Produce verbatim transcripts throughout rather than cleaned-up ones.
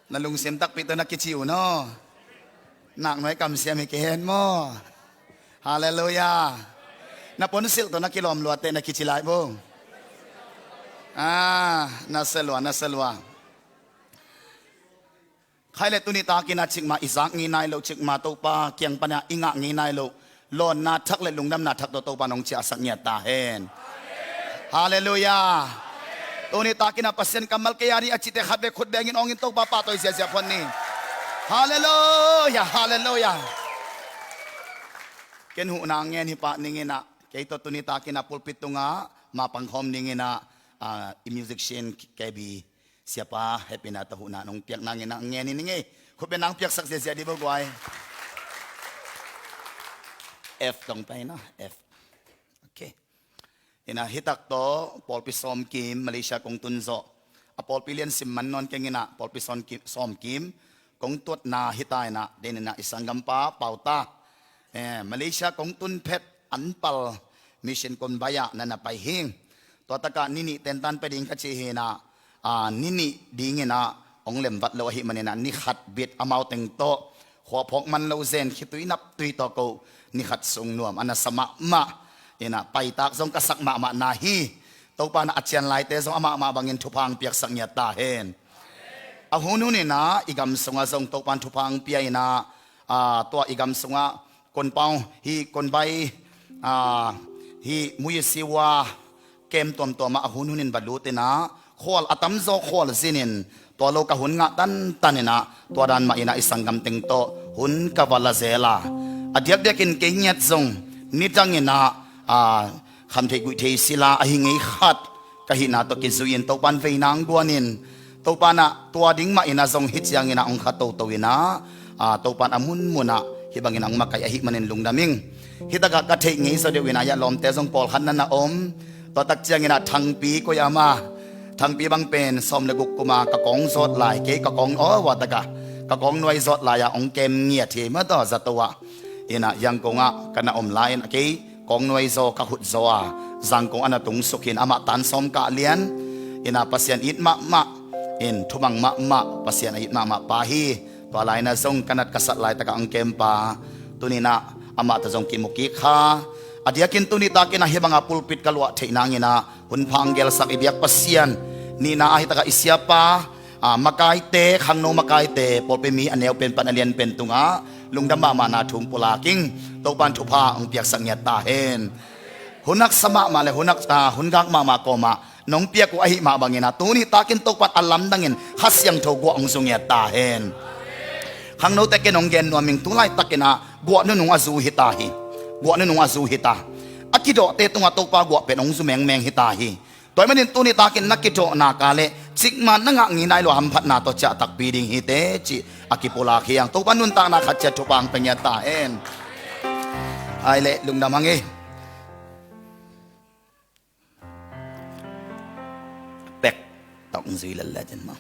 Na lungsim takpi tawh na kici uh no. Naknuai kamsiam hi kei hen maw? Halleluiah. Na ponsilh tawh na kilawm luatteh na kici lai bung. Ah, na salua, na salua. Khai le tuni takin a cikmah i zak ngei nai lo, cikmah Topa kiang pana i ngah ngei nai lo lawnna thak le lungdamna thak tawh Topa nong ciahsak ngiat ta hen. Halleluiah. Tuni takin a Pasian kammal kei a ding a cite khat vei khut bengin awngin Topa pahtawi ziazia khon ni. Halleluiah, halleluiah. Ken huhna ngen hi pah ninginah kei tawh tuni takin a pulpit tungah mapang khawm ninginah, ah, i musician K B Siapa, happy na tahuhna nong piak nangin a ngen in i ngei. Khut beng nang piaksak ziazia di bo guai. F tong pai na, F. Okay. Ina hitak tawh pawlpi sawm kim Malaysia kong tun zawh. A pawlpi lian sim man nawn keng ina pawlpi sawm kim, sawm kim kong tuatna hita ina den ina i sanggampa pauta. Eh, Malaysia kong tun phet anpal mission kon bai ah na na pai hing. Tua takah ni nih tentan pe ding ka ci hi ina, ah, ni nih ding ina hong lemvat lo ahi man ina ni khat bit amau teng tawh khuaphawk man lo zen khitui naptui tawh ko ni khat sung nuam a na sa mahmah ina paitak zong ka sak mahmah na hi. Topa na a cian laite zong amah mah bangin thupha ang piaksak ngiat ta hen. A hun hun ina i gam sungah zong Topan thupha ang pia ina, ah, tua i gam sungah Konpau hi, Konbai, ah, hi, Muyisiwa kem tuamtuam ah a hun hun in va lut ina khual a tamzaw khual zinin tua lo ka hun ngah tantan ina tua dan mah ina i sanggam teng tawh hun ka va la zel a, a diakdiakin kei ngiat zong nidang ina, ah, khamtheih guihtheih sila ahi ngei khat ka hihna tawh kizui-in Topan vei nang guanin Topan ah tua ding mah ina zong hi ciangin ah hong kha toto ina, ah, Topan a munmun ah hih bangin ah hong makaih ahi manin lungdam ing. Hitakah ka theih ngei zaw deuh ina ah lawmte zong pawlkhat na na om. Tua tak ciangin ah Thangpi koi ama, Thangpi bang pen sawm le guk kuma ka kawng zawt lai, kei ka kawng aw ua takah ka kawng nuai zawt lai ah hong kem ngiat hi mataw zato ah. Ina Yangon ah ka na om lai in a kei kawng nuai zaw ka khut zaw a Zangkong a na tung suk hin amah tan sawm kah lian ina Pasian it mahmah in thumang mahmah Pasian a it mahmah pa hi. Tua lai na zong ka nat ka sat laitakah ang kempa tuninah amah ta zong kimu kik kha. A diakin tuni takin a hih banga pulpit ka luah theih nangin ah hun pha ang gelsak i biak Pasian nihna ahi takah i siapa, a, makaite, khangno makaite, pawlpi mi a neu pen pan a lian pen tungah lungdam mahmahna thu pulak ing. Topan thupha hong piaksak ngiat ta hen. Hun haksa mahmah le hun hak, a, hun gak mahmah kawmah nong piak uh ahih mah bangin ah tuni takin Topan a lamdangin Kha Siangtho guah hong zu ngiat ta hen. Khangnote ken hong gen nuam ing, tu laitakin ah guah nunung a zu hi ta hi. Guah nunung a zu hi ta. A kidawhte tungah Topa guah pen hong zu mengmeng hi ta hi. Tua ahih manin tuni takin na kidawhna ka le cikmah na ngah ngei nai lo hamphatna tawh ciah takpi ding hi teh cih a kipulak hi hang. Topa nuntakna khat ciat thupha ang pia ngiat ta hen. Ai le lungdam hang e. Pek tawh zui lel le cin maw.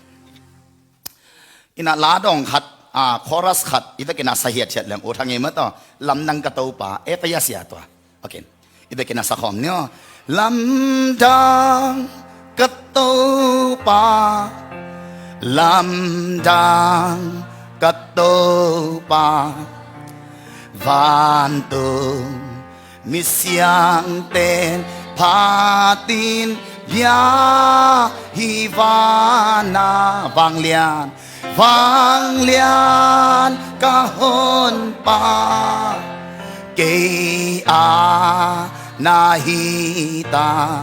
Ina la dawng khat, a, chorus khat i vekin a sa hiathiat leng ut hang e mataw. Lamdang ka Topa, e paya sia tua. Okay. I vekin a sa khawm ni aw. Lamdang ka Topa, lamdang ka Topa, vantung misiangten phatin bia hi vana vanglian. Vanglian ka honpa kei a na hi ta.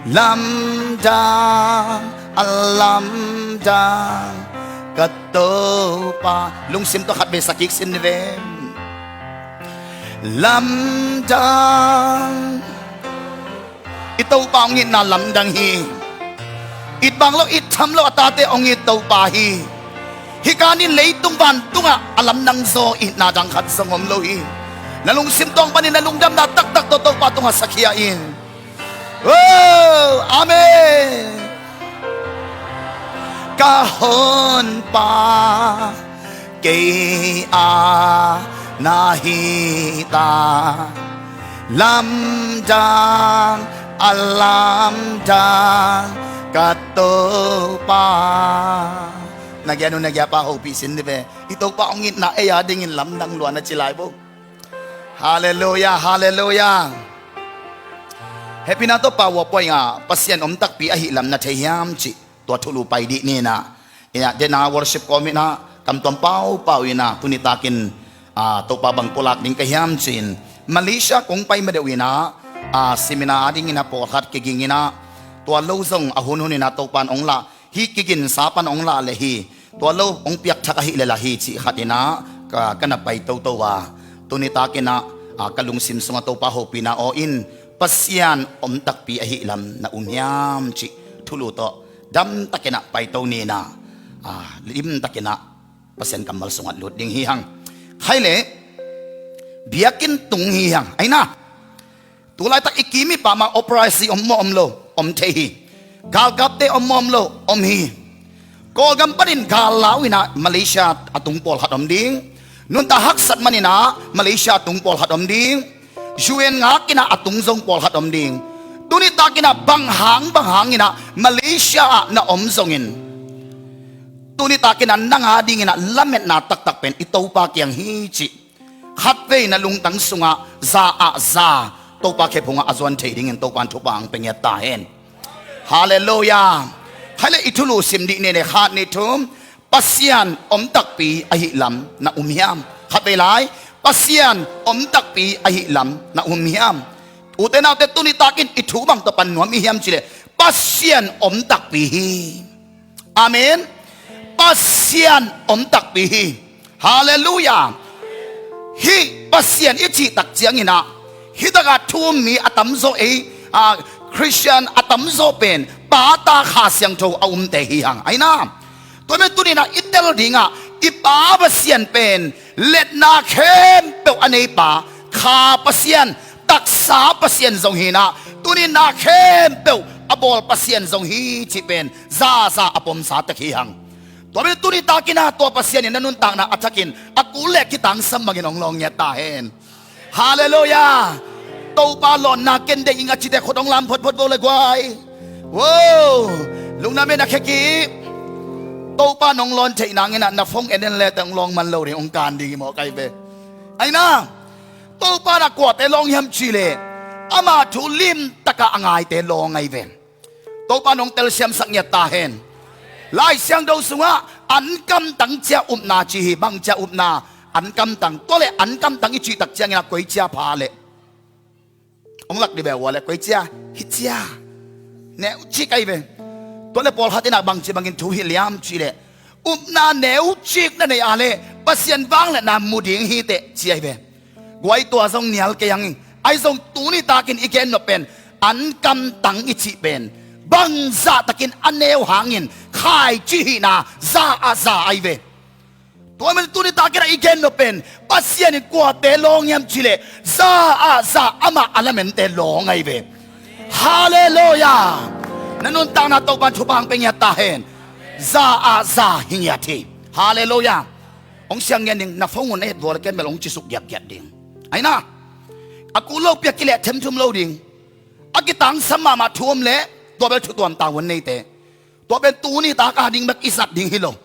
Lamdang a lamdang ka Topa. Lungsim tawh khat vei sa kik sin ni ve. Lamdang. I Topa hong itna lamdang hi. It bang lo, it tham lo a tate hong it Topa hi. Hih kanin leitung vantungah a lamdang zaw itna dang khat zong om lo hi. Na lungsim tawng panin na lungdamna taktak tawh Topa tungah sakhia in. Oh, amen. Ka honpa kei a na hi ta. Lamdang a lamdang ka Topa. Na gen uh, na gen pa hopih sin ni ve. I Topa hong itna ei a dingin lamdang lua na ci lai bo. Halleluiah, halleluiah. Hehpihna tawh pau a puai nga Pasian om takpi ahih lam na thei hiam cih tua thulu pai dih ni na. Ina dena worship kawm ina kam tuam paupau ina tuni takin, ah, Topa bang pulak ding ka hiam cin Malaysia kong pai ma deuh ina, ah, seminar ding ina pawlkhat kiging ina tua lo zong a hunhun ina Topan ong lah hi, kiginsa pan ong lah le hi, tua lo ong piakthak ahi le lah hi cih khat ina ka, ka na pai toto a tuni takin ah, ah, ka lungsim sunga Topa hopihna aw in Pasian om takpi ahih lam na um hiam cih thulu tawh damtakin ah paito ni na, ah, limtakin ah Pasian kammal sungah lut ding hi hang. Hai le, biakinn tung hi hang. Aina, tulaitak i kim i pam ah operasi om maw om lo, om thei hi. Galkapte om maw om lo, om hi. Kawlgam panin gal lau ina Malaysia a tung pawlkhat om ding. Nuntak haksat man ina Malaysia a tung pawlkhat om ding. U N ngak ina a tung zong pawlkhat om ding. Tuni takin ah bang hang bang hang ina Malaysia ah na om zongin, tuni takin ah nang a dingin ah lametna taktak pen i Topa kiang hi cih khatvei na lungtang sungah za ah za Topa khephungah a zuan thei dingin Topan thupha ang pe ngiat ta hen. Halleluiah. Hai le, i thulu sim dih ni ne, khat nih thum. Pasian om takpi ahih lam na um hiam? Khatvei lai, Pasian om takpi ahih lam na um hiam? Ute naute, tuni takin i thu bang tawh pan nuam i hiam cileh Pasian om takpi hi. Amen. Pasian om takpi hi. Halleluiah. Hih Pasian i cih tak ciangin ah hih takah thu um mi a tamzaw ei, ah, Christian a tamzaw pen Pa, Ta, Kha Siangtho a umte hi hang. Aina, tua men tunin ah i tel dingah i Pa Pasian pen letna khempeuh a neipa, Kha Pasian, taksa Pasian zong hi na, tunin na khempeuh a bawl Pasian zong hi cih pen zaza a pomsa tek hi hang. Tua men tuni takin ah tua Pasian in na nuntakna a thakin a kul le kitangsam bangin hong lawng ngiat ta hen. Halleluiah. Topa lawnna ken deih ing a cite khut hong lam photphot vo le guai. Wo, lungna men a khekih. Topa nong lawn theih nangin ah na phone en en le teh hong lawng man lo ding, hong kan ding hi mawk ai ve. Aina, Topa na kuate lawng hiam cileh ama thu limtaka a ngaite lawng ai ve. Topa nong telsiamsak ngiat ta hen. Lai Siangtho sungah ankamtang cia upna ci hi, bang cia upna, ankamtang. Tua le ankamtang i cih tak ciangin ah koi cia pha le hong lak dih ve ua le koi cia, hi cia, neu cik ai ve. Tua le pawlkhat in ah bang ci bangin thu hi liam cileh upna neu cik na nei a le Pasian vangliatna mu ding hi teh ci ai ve. Guai, tua zong nial kei hang. Ai zong tuni takin i gen nop pen ankamtang i cih pen bangzah takin a neu hangin khaici hihna za ah za ai ve. Tua men tuni takin ah i gen nop pen Pasian in kuate lawng hiam cileh za ah za amah a lamente lawng ai ve. Halleluiah. Na nuntakna Topan thupha ang pe ngiat ta hen. Za ah za hi ngiat hi. Halleluiah. Hong siang ngen ding, na phone un na het vua le ken bel hong cisuk giakgiak ding. Aina, a kul lo piak kileh themthum lo ding. A kitangsam mahmah thu om le tua bel thu tuamta hun neite. Tua pen tuni taka ding bek i zat ding hi lo.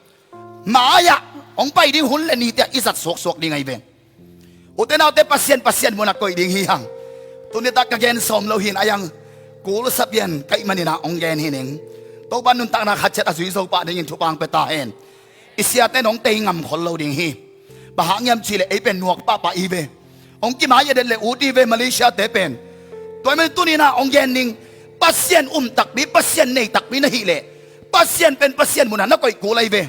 Mai-ah hong pai ding hun le nite ah i zat suaksuak ding ai ve. Ute naute, Pasian, Pasian mun a koih ding hi hang. Tuni tak ka gen sawm lo hin ai ang, kul sapian kaih manin ah hong gen hi ning. Topa nuntakna khat ciat a zui zo pah dingin thupha ang pe ta hen. I siate in hong tei ngam khol lo ding hi. Bang hang hiam cileh ei pen nuak pahpah i ve. Hong kimai a det le ut i ve Malaysia te pen. Tua men tunin ah hong gen ding, Pasian um takpi, Pasian nei takpi na hih leh Pasian pen Pasian mun ah na koih kul ai ve.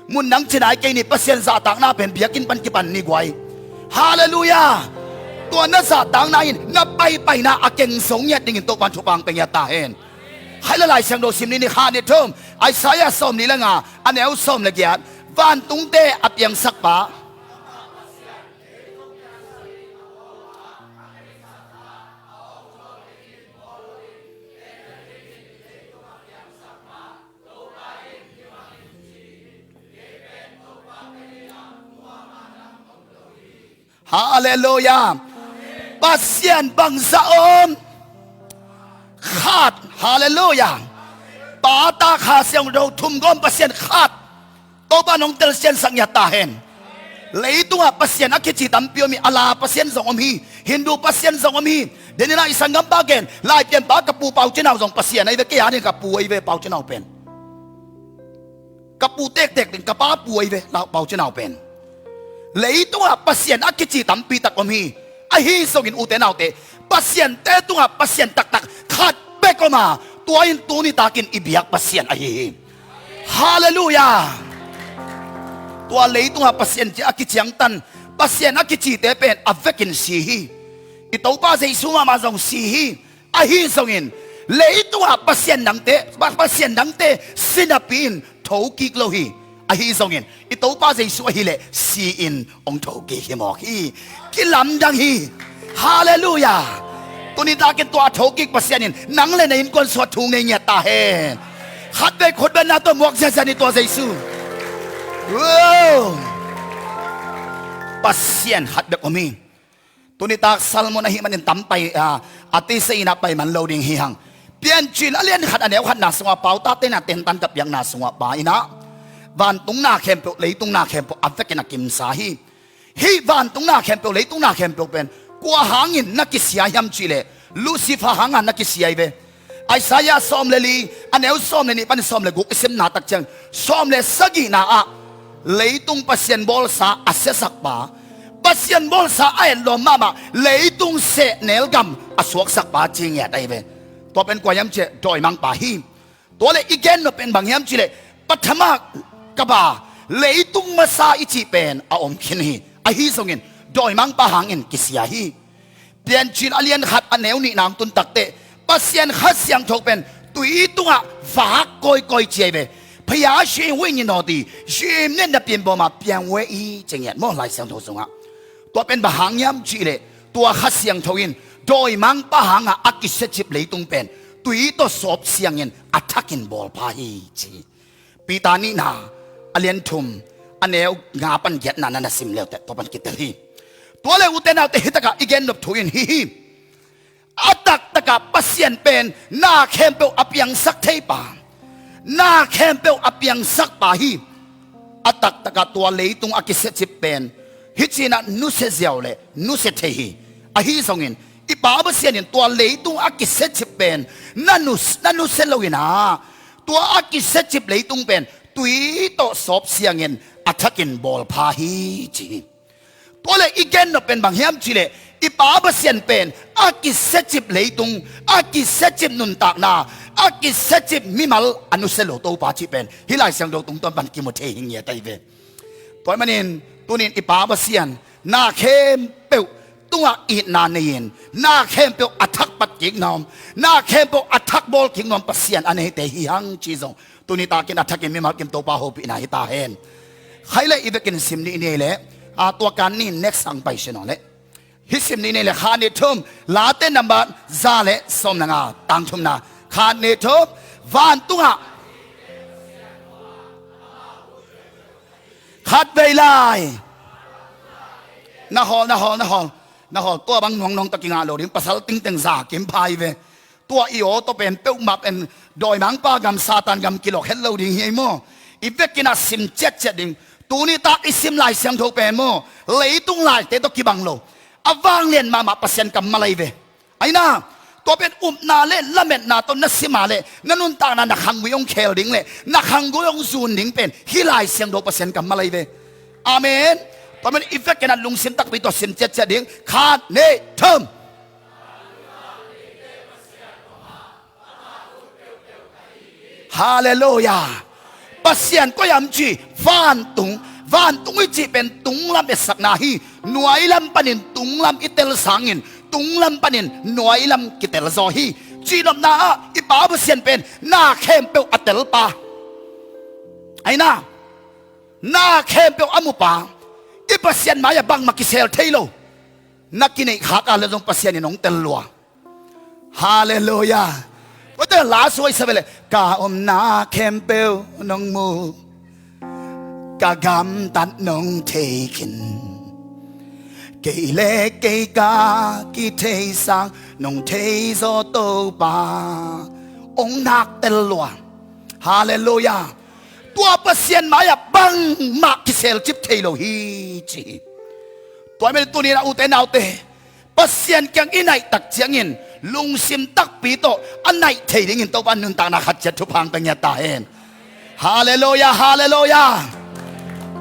Mun nang ci nai kei ni, Pasian zahtakna pen biakinn pan kipan ni guai. Halleluiah. Tua na zahtakna in na paipaina a keng zo ngiat dingin Topan thupha ang pe ngiat ta hen. Hai le, Lai Siangtho sim ni ni, khat nih thum. Isaiah sawm nih le nga, a neu sawm le giat. Vantungte a piangsak pa. Halleluiah. Pasian bangzah om? Khat. Halleluiah. Pa, Ta, Kha Siangtho thum gawm Pasian khat. Topa nong telsiansak ngiat ta hen. Leitungah pasian a kici tampi om hi. Allah pasian zong om hi. Hindu pasian zong om hi. Denina i sanggampa gen, Laipianpa ka pu Pau Cin Hau zong pasian ahi ve, kei a ding ka pu ahi ve Pau Cin Hau pen. Ka pu tektek ding ka pa pu ahi ve Pau Cin Hau pen. Leitungah pasian a kici tampi tak om hi. Ahi zongin ute naute, pasiante tungah pasian taktak khat bek om a, tua in tuni takin i biak Pasian ahi hi. Halleluiah. Tua leitungah pasian a kiciangtan, pasian a kicite pen a vekin si hi. I Topa Jesu mahmah zong si hi. Ahi zongin leitungah pasian dangte, pasian dangte si napi in thokik lo hi. Ahi zongin i Topa Jesu ahileh si-in hong thokik hi mawk hi. Kilamdang hi. Halleluiah. Tuni takin tua a thokik Pasian in nang le na innkuan suah thu nei ngiat ta hen. Khat vei khutbetna tawh muak ziahziah ni tua Jesu. Pasian khat bek om hi. Tuni tak sermon ahih manin tam pai a, a tisa in a pai man lo ding hi hang. Piancil a lian khat a neu khatna sungah pau tate na tentan ka piakna sungah pa in a, vantung na khempeuh leitung na khempeuh a vekin a kimsa hi. Hih vantung na khempeuh leitung na khempeuh pen kua hangin na kisia hiam cihleh Lucifer hanga na kisia hi ve. Isaiah sawm le li a neu sawm le nih pan sawm le guk i simna tak ciang sawm le sagihna ah leitung Pasian bawlsa a siasakpa, Pasian bawlsa a etlawm mahmah leitung sehnel gam a suaksakpa ci ngiat ahi ve. Tua pen kua hiam cihleh dawimangpa hi. Tua le i gen nop pen bang hiam cihleh pathama kaba leitung masa i cih pen a om khin hi. Ahi zongin dawimangpa hangin kisia hi. Piancil a lian khat a neu nihna hong tun takteh Pasian Kha Siangtho pen tui tungah vak kawikawi ci ahi ve. ဖခင်ရှင်ဝိညာဉ်တော်သည်ရေမျက်နှာပြင်ပေါ်မှာပျံဝဲ၏. Ci ngiat maw Lai Siangtho sungah. Tua pen bang hang hiam cihleh tua Kha Siangtho in dawimangpa hanga a kisiacip leitung pen tui tawh sawp siangin a thakin bawlpha hi ci. Peter nihna a lian thum a neu nga pan giatna na na sim leuteh tua pan kitel hi. Tua le ute naute hih takah i gen nop thu in hih hi. A taktakah Pasian pen na khempeuh a piangsak theipa, na khempeuh a piangsakpa hi. A taktakah tua leitung a kisiacip pen hih cinah nusia ziau le nusia thei hi. Ahi zongin i Pa Pasian in tua leitung a kisiacip pen na nus, na nusia loinah tua a kisiacip leitung pen tui tawh sawp siangin a thakin bawlpha hi ci hi. Tua le i gen nop pen bang hiam cihleh i Pa Pasian pen a kisiacip leitung, a kisiacip nuntakna, a kisiacip mimal a nusia lo Topa cih pen hih Lai Siangtho tungtawn pan kimu thei hi ngiat ahi ve. Tua ahih manin tunin i Pa Pasian na khempeuh tungah itna nei-in na khempeuh a thak pat kik nuam, na khempeuh a thak bawl kik nuam Pasian a neite hi hang ci zong tuni takin a thakin mimal kim Topa hopihna hi ta hen. Khai le i vekin sim ni i nei le a tua kan ni next ang pai sin aw le. Hih sim ni i nei le khat nih thum Late nambat za le sawm na nga tang thumna khat nih thum vantungah khat vei lai. Na hawl, na hawl, na hawl. Na hawl tua bang nuang nuang tawh kingah lo ding pasal tingteng za kim phai ve. Tua i aw tawh pen peuhmah pen dawimangpa gam Satan gam kilawk het lo ding hi ei maw? I vekin a sim ciatciat ding. Tuni tak i sim Lai Siangtho pen maw leitung laite tawh kibang lo. A vanglian mahmah Pasian kammal ahi ve. Aina tua pen upna le lametna tawh na sima le na nuntakna na khanggui hong khel ding le na khanggui hong zun ding pen hih Lai Siangtho Pasian kammal ahi ve. Amen. Tua pen i vekin a lungsim takpi tawh sim ciatciat ding. Khat nih thum. Halleluiah. Pasian koi am ci vantung. Vantung i cih pen tunglam etsakna hi. Nuailam panin tunglam i tel sangin tunglam panin nuailam kitel zaw hi. Cihnopna ah i Pa Pasian pen na khempeuh a telpa. Aina na khempeuh a mupa. I Pasian mai-ah bangmah kisel thei lo. Na kineih khak a le zong Pasian in hong tel lua. Halleluiah. Ute la suai sa ve le ka omna khempeuh nong mu, ka gamtat nong thei khin, kei le kei ka kithei sang nong thei zaw Topa. Hong nak tel lua. Halleluiah. Tua Pasian mai-ah bangmah kiselcip thei lo hi ci hi. Tua ahih manin tuni-in a ute naute, Pasian kiang i naih tak ciangin lungsim takpi tawh a naih thei dingin Topa nuntakna khat ciat thupha hong pia ngiat ta hen. Halleluia, halleluia.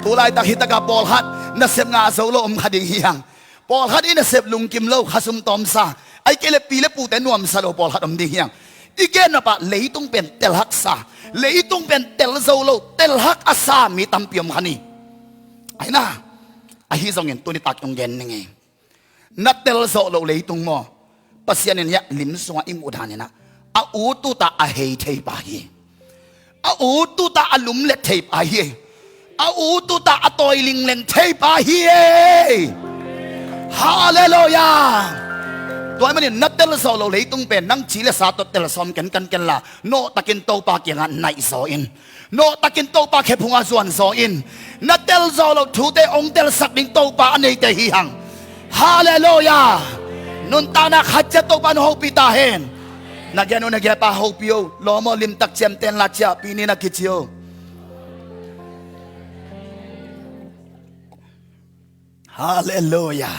Tu laitak hi takah pawlkhat nasep ngah zo lo om kha ding hi hang. Pawlkhat i nasep lungkim lo, khasum tawmsa, ahih kei leh pi le pute nuamsa lo pawlkhat om ding hi hang. I gen nop ah leitung pen tel haksa, leitung pen tel zo lo, tel hak a sa mi tampi om kha ni. Ahi na, ahi zongin tuni tak hong gen ning ei. Na tel zawh loh leitung maw, Pasian in hiah lim sungah i muh danin ah, a ut ut ah a hei thei pa hi. A ut ut ah a lumlet thei pa hi. A ut ut ah a tawi lingleng thei pa hi. Halleluia. Tua ahih manin na tel zawh loh leitung pen nang ci le sa tawh tel sawm kenken ken la, nawhtakin Topa kiangah naih zaw in. Nawhtakin Topa khe phungah zuan zaw in. Na tel zawh loh thute hong telsak ding Topa a neite hi hang. Halleluia. Nuntakna khat ciat Topa in hong hopih ta hen. Na gen uh, na gen pa hopih uh. Lawm aw, limtak ciamteh in la, ciahpih ni na kici uh. Halleluia.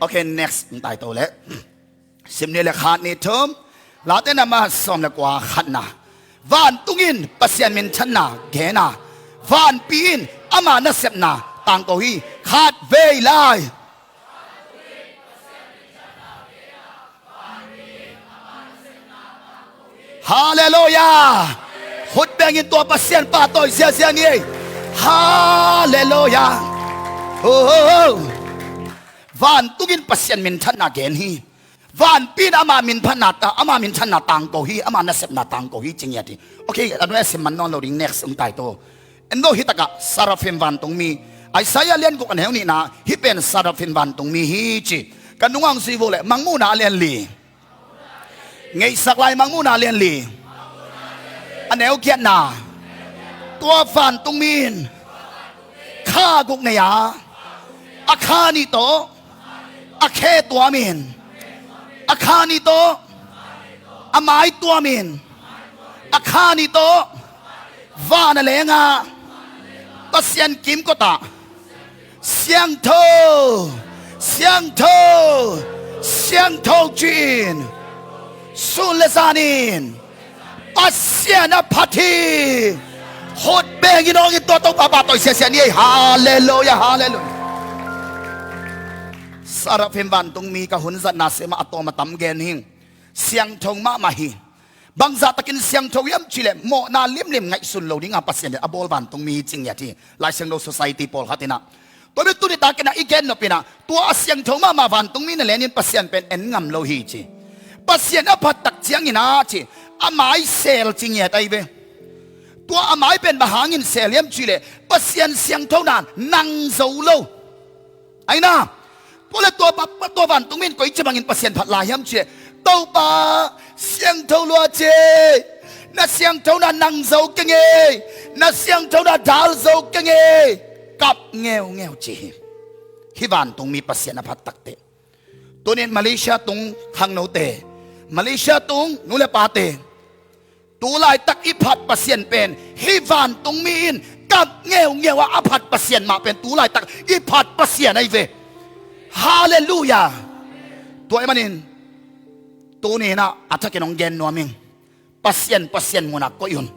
Ok, next. Hong tai to leh. Sim ni le khat ni thum. Late nama sawm le kua, khatna. Vantung in Pasian minthanna gen a, vanpi in ama nasepna tangko hi. Khatvei lai. Halleluia. Khut bengin tua Pasian pahtawi ziazia ni ei. Halleluia. Oh, oh, oh. Vantung in Pasian minthanna gen hi. Vanpi in ama minthanna ta, ama minthanna tangko hi, ama nasepna tangko hi ci ngiat hi. Ok, a nuai a sim man nawn lo ding, next hong tai to. En lo, hi takah Seraphim vantungmi, Isaiah lian guk a neu nihna, hih pen Seraphim vantungmi hi ci. Ka nungah hong zui vua leh Mangmuhna a lian li. Ngeihsak lai Mangmuhna a lian li, a neu giatna. Tua vantungmi in kha guk nei a, a kha nih tawh a khe tuamin, a kha nih tawh a mai tuamin, a kha nih tawh van a lengah Pasian kimkotah, "Siangtho, siangtho, siangtho," ci-in sun le zanin Pasian a phat hi. Khut bengin hong in tua Topa pahtawi siasia ni ei. Halleluia, halleluia. Seraphim vantungmi ka hun zatna semah a tawm a tam gen hing. Siangtho mahmah hi. Bangzah takin siangtho hiam cih leh mawhna limlim ngaihsun lo dinga Pasian in a bawl vantungmi hi ci ngiat hi. Lai Siangtho Society pawlkhat in ah. Tua mi tuni takin ah i gen nop in ah, tua a siangtho mahmah vantungmi na lenin Pasian pen en ngam lo hi ci. Pasian a phat tak ciangin ah ci, a mai sel ci ngiat ahi ve. Tua a mai pen bang hangin sel hiam cih leh Pasian siangthona nang zo lo. Ahi na, tua le tua pa, tua vantungmi in koici bangin Pasian phat lai hiam cih leh, "Topa, siangtho lua ci, na siangthona nang zo keng ei, na siangthona dal zo keng ei," kap ngeungeu ci hi. Hih vantungmi Pasian a phat takteh. Tunin Malaysia tung khangnote, Malaysia tung nu le pate, tu laitak i phat Pasian pen hih vantungmi in kap ngeungeu a a phat Pasian mah pen tu laitak i phat Pasian ahi ve. Halleluia. Tua ahih manin tuni in ah a thakin hong gen nuam ing. Pasian, Pasian munah koih un.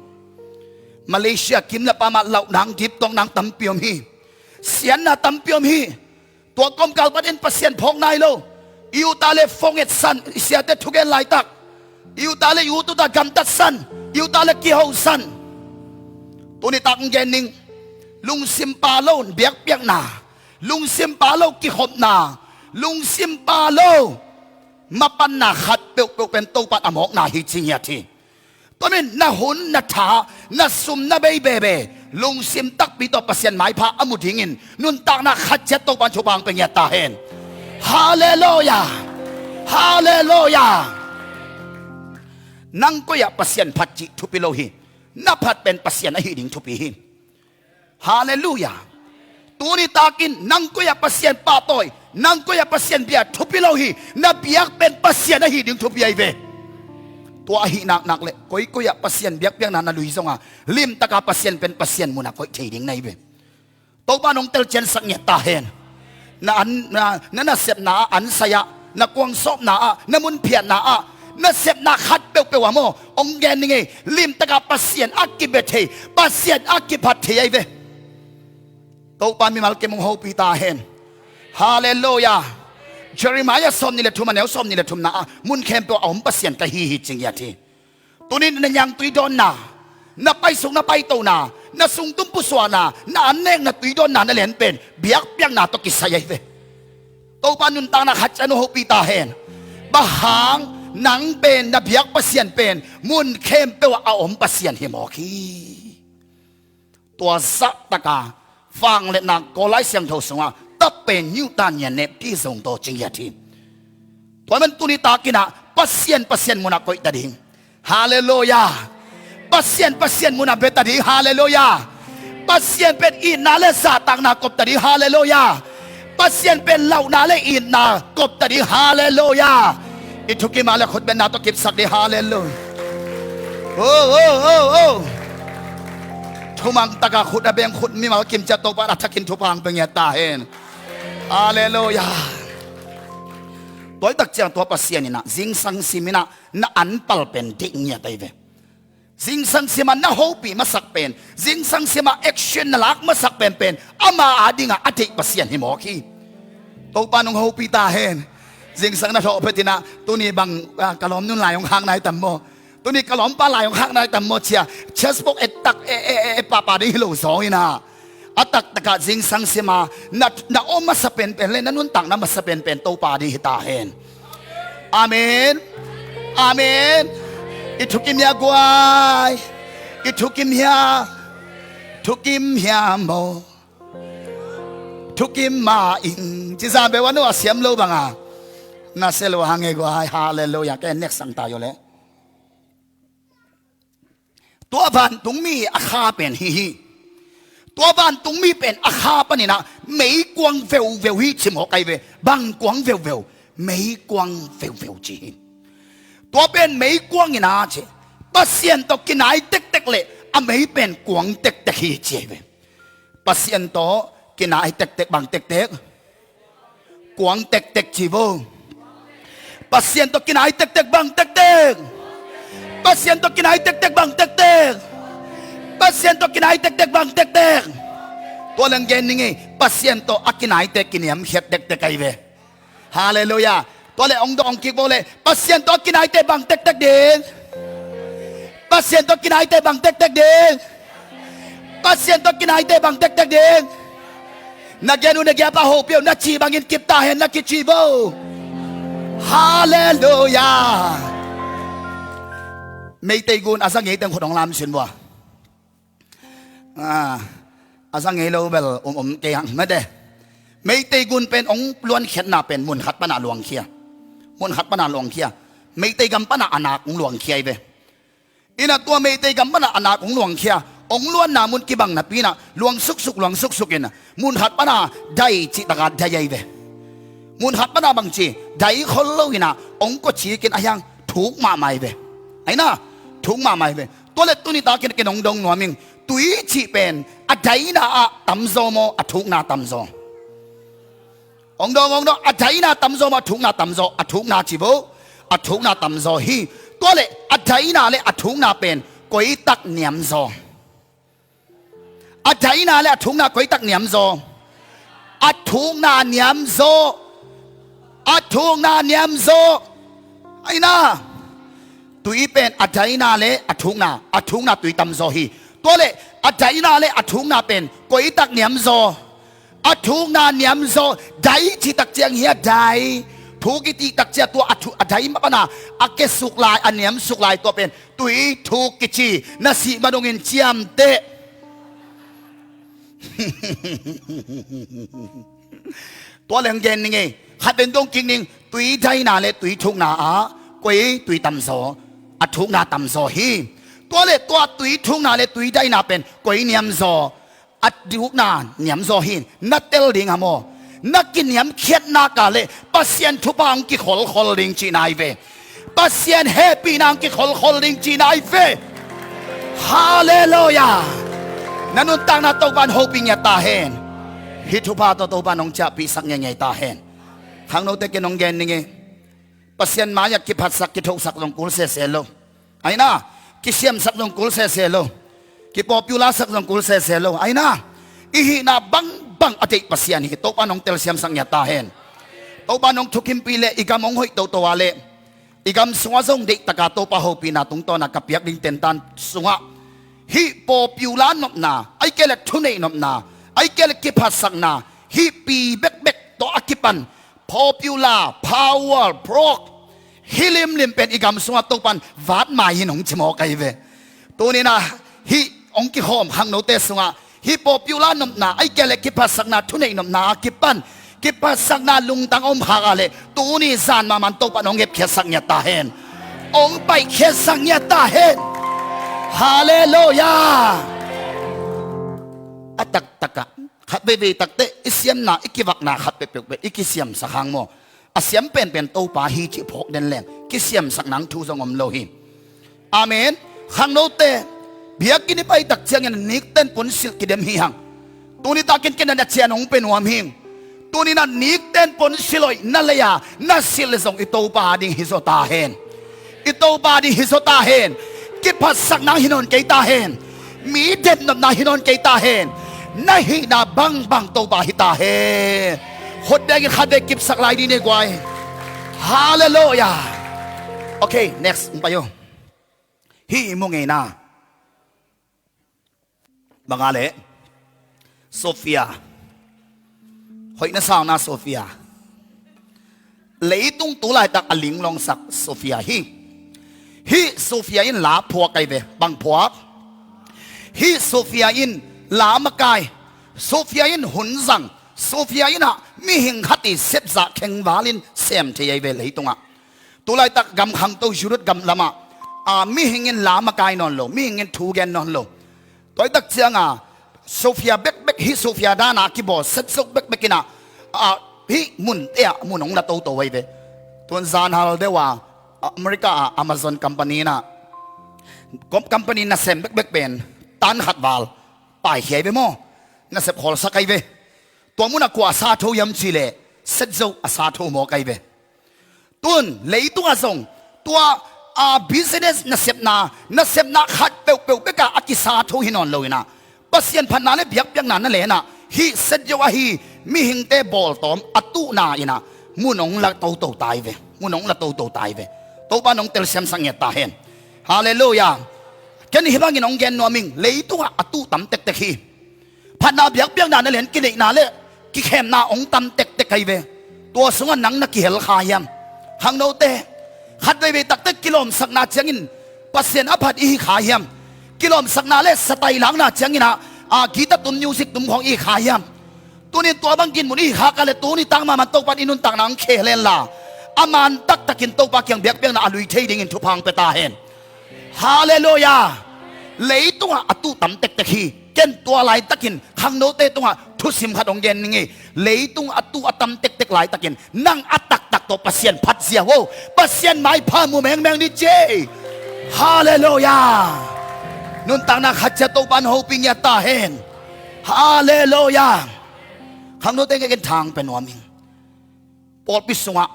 Malaysia kim le pamah lauh nang, diptawk nang tampi om hi. Siatna tampi om hi. Tua kawmkal panin Pasian phawk nai lo. I uta le phone etsan, i siate thugen laitak, i uta le i ututa gamtatsan, i uta le kihosan. Tuni tak hong gen ning. Lungsim pa lo biakpiakna, lungsim pa lo kikhopna, lungsim pa lo mapanna khat peuhpeuh pen Topa in a mawkna hi ci ngiat hi. Tua min na hun, na tha, na sum, na bei bebe, lungsim takpi tawh Pasian maipha a mu dingin nuntakna khat ciat Topa in thupha hong pia ngiat ta hen. Halleluia. Halleluia. Nang koi-ah Pasian phat cih thupi lo hi. Na phat pen Pasian ahi ding thupi hi. Halleluia. Tuni takin nang koi-ah Pasian pahtawi, nang koi-ah Pasian bia thupi lo hi. Na biak pen Pasian ahi ding thupi ahi ve. Tua ahih naknak le koikoi ah Pasian biakpiakna na lui zongin limtaka Pasian pen Pasian munah koih thei ding na hi ve. Topa nong telciansak ngiat ta hen. Na an, na, na nasepna ah, ansai ah, na kuangsawpna ah, na munphiatna ah, nasepna khat peuhpeuh ah maw, hong gen ning ei, limtaka Pasian a kibia thei, Pasian a kiphat thei ahi ve. Topa mimal kim hong hopih ta hen. Halleluiah. Jeremiah sawmnih le thum, a neu sawmnih le thumna ah, mun khempeuh a om Pasian ka hi hi ci ngiat hi. Tuni na niangtui dawnna, na paisuk na paitona, na sungtum pusuahna, na annekna tui dawnna na lian pen biakpiakna tawh kisai ahi ve. Topa nuntakna khat ciang hong hopih ta hen. Bang hang, nang pen, na biak Pasian pen mun khempeuh ah a om Pasian hi mawk hi. Tua zahtaka vangliatna Kawl Lai Siangtho sungah tapen niutan nian nep ti zong tawh ci ngiat hi. Tua man tuni takin ah Pasian, Pasian munah koih ta ding. Halleluiah. Pasian, Pasian munah bia ta ding. Halleluiah. Pasian pen itna le zahtakna kop ta ding. Halleluiah. Pasian pen lauhna le itna kop ta ding. Halleluiah. I thukim a le khut benna tawh kipsak ding. Halleluiah. Oh, oh, oh, oh. Thumang taka khut a beng khut mimal kim ciat Topa a thakin thupha hong pia ngiat ta hen. Halleluiah. Tua hi tak ciang tua Pasian in ah zingsang sim in ah na anpal pen deih ngiat ahi ve. Zingsang sim a na hopih masak pen, zingsang sim a action na lak masak penpen ama a dingah a deih Pasian hi mawk hi. Topa nong hopih ta hen. Zingsang na thawh phet in ah tuni bang, ah, ka lawmnun lai hong khak nai tam maw? Tuni ka lawmpa lai hong khak nai tam maw cia, chest box et tak e, e, e, e pahpah ding hi lo zaw in ah, a taktakah zingsang sim a na, na om masa penpen le na nuntakna masa penpen Topa ding hi ta hen. Amen. Amen. I thukim hia guai? I thukim hia? Thukim hia maw? Thukim ma ing. Ci zan beuh a nu a siam lo banga na sia lo hang e guai. Halleluiah. Ka en nek sang ta yo le. Tua vantungmi a kha pen hi hi. Tua vantungmi pen a kha panin ah meikuang veuveu hi ci mawk ahi ve. Bang kuang veuveu? Meikuang veuveu ci hi. Tua pen meikuang in ah ci, Pasian tawh kinai tektek le a mei pen kuang tektek hi ci ahi ve. Pasian tawh kinai tektek bang tektek? Kuang tektek ci vo. Pasian tawh kinai tektek bang tektek? Pasian tawh kinai tektek bang tektek? Pasian tawh kinai tektek bang tektek? Tua leng gen ning ei, Pasian tawh a kinaite kiniamkhiat tektek ahi ve. Halleluiah. Tua le ong dong kik bo le, Pasian tawh a kinaite bang tektek ding? Pasian tawh kinaite bang tektek ding? Pasian tawh kinaite bang tektek ding? Na gen uh na giapa hopih uh, na cih bangin kip ta hen, na kicih vo. Halleluiah. Meitei gun a za ngei teng khut hong lam sin vua. Ah, a za ngei lo bel um um kei hang mate. Meitei gun pen ong luankhiatna pen mun khat pana luangkhia. Mun khat pana luangkhia. Meitei gam pana a nak ong luangkhia hi ve. Ina tua Meitei gam pana a nak ong luangkhia, ong luanna mun kibang napi ina luang suksuk, luang suksuk ina mun khat pana dai cih taka dai ahi ve. Mun khat pana bangci dai khol lo ina ong kua cikin a hiang thuk mahmah ahi ve. Aina thuk mahmah ahi ve. Tua le tuni takin ken ong dong nuam ing, tui cih pen a daina ah tamzaw maw, a thukna tamzaw? Ong dong, ong dong, a daina tamzaw maw, a thukna tamzaw? A thukna ci vo. A thukna tamzaw hi. Tua le a daina le a thukna pen koitak niamzaw? A daina le a thukna koitak niamzaw? A thukna niamzaw. A thukna niamzaw. Aina tui pen a daina le a thukna, a thukna tui tamzaw hi. Tua le a daina le a thukna pen koitak niamzaw? A thukna niamzaw. Dai cih tak ciang hi a dai. Thuk i cih tak ciang tua a thu, a dai mah pana a kesuk lai, a niamsuk lai tua pen tui thuk kici. Na sih ma dongin ciamteh. Tua leng gen ning ei. Khat pen dong kik ning, tui daina le tui thukna ah koi tui tamzaw? A thukna tamzaw hi. Tua le tua tui thukna le tui daina pen koi niamzaw? A thukna niamzaw hi. Na tel ding a maw? Na kiniamkhiatna ka le Pasian thupha hong kikholkhol ding cihna hi ve. Pasian hehpihna hong kikholkhol ding cihna ahi ve. Halleluiah. Na nuntakna Topa'n hopih ngiat ta hen. Hih thupha tawh Topa'n hong ciahpihsak ngeingei ta hen. Khangnote, ken hong gen ning ei. Pasian mai-ah kiphatsak kithosak zong kul sese lo. Ahi na, kisiamsak zong kul sese lo. Kipopular sak zong kul sese lo. Ahi na, i hihna bangbang a deih Pasian hi. Topa'n hong telsiamsak ngiat ta hen. Topa'n hong thukimpih leh i gam hong hoih toto a leh i gam sungah zong deihtak a Topa hopihna tungtawn a ka piak ding tentan sungah hih popular nopna, ahih kei leh thuneih nopna, ahih kei leh kiphatsakna, hih pi bekbek tawh a kipan popular, power, prog, hih limlim pen i gam sungah Topa'n vat mai in hong ci mawk ahi ve. Tuni-in ah hih hong kikhawm khangnote sungah hih popular nopna, ahih kei leh kiphatsakna, thuneih nopna a kipan kiphatsakna lungtang a om khak a leh tuni zan mahmah in Topa'n hong hepkhiatsak ngiat ta hen. Hong paikhiatsak ngiat ta hen. Halleluiah. A taktak ah khat veivei tak teh i siamna, i kivakna khat peuhpeuh pen i kisiamsak hang maw, a siam penpen Topa hi cih phawk den leng kisiamsak nang thu zong om lo hi. Amen. Khangnote, biakinn i pai tak ciangin nikten pun silh kidem hi hang. Tuni takin ken a cian hong pe nuam hing. Tuni-in ah nikten pun silh hoih na lei a, na silh leh zong i Topa ding hi zaw ta hen. I Topa ding hi zaw ta hen. Kiphatsak nang hi nawn kei ta hen. Mi demnopna hi nawn kei ta hen. Na hihna bangbang Topa hi ta hen. Khut bengin khat vei kipsak lai dih ni guai. Halleluiah. Okay, next. Hong pai o. Hih i mu ngeina bang a leh Sophia. Hoih na sa na Sophia. Leitung tu laitak a linglawngsak Sophia hi. Hih Sophia in la phuak ahi ve. Bang phuak? Hih Sophia in la makai, Sophia in hun zang, Sophia in ah mihing khat i sepzah khengval in sem thei ahi ve leitungah. Tu laitak gam khangto Europe gam lamah, a, mihing in la makai nawn lo, mihing in thu gen nawn lo. Tua hi tak ciang a Sophia bekbek, hih Sophia dan a kibawl set zo bekbek in ah, a, hih munte ah mun hong la toto ahi ve. Tun zanhal deuh a, a, America a Amazon company in ah, com-, company nasem bekbek pen tan khat val paikhia ahi ve maw. Nasep khawlsak ahi ve. Tua mun ah kua a sa tho hiam cih leh set zo a sa tho mawk ahi ve. Tun leitung ah zong tua, a, business nasepna, nasepna khat peuhpeuh bek ah a kisa tho hi nawn lo in ah, Pasian phatna leh biakpiakna na len ah, hih set zo ahi mihingte bawltawm a tuhna in ah mun hong la toto ta ahi ve. Mun hong la toto ta ahi ve. Topa'n hong telsiamsak ngiat ta hen. Halleluiah. Ken hih bangin hong gen nuam ing, leitung ah a tuh tam tektek hi. Phatna biakpiakna na len kineihna leh kikhemna hong tam tektek ahi ve. Tua sungah nang na kihel kha hiam? Khangnote, khat veivei tak teh kilawmsakna ciangin Pasian a phat i hi kha hiam? Kilawmsakna leh satai lakna ciangin ah, a, guitar tum, music tum khawng i hi kha hiam? Tuni-in tua bang ginmun i hi khak a leh tuni tak mahmah Topa'n i nuntakna hong khel hen la, a man taktakin Topa kiang biakpiakna a lui thei dingin thupha hong pia ta hen. Halleluiah. Leitung ah a tuh tam tektek hi. Ken tua laitakin khangnote tungah thusim khat hong gen ning ei. Leitung a tuh a tam tektek laitakin nang a taktak tawh Pasian phat ziau o. Pasian maipha mu mengmeng ni ci. Halleluiah. Nuntakna khat ciat Topa'n hopih ngiat ta hen. Halleluiah. Khangnote, ken thang pe nuam ing. Pawlpi sungah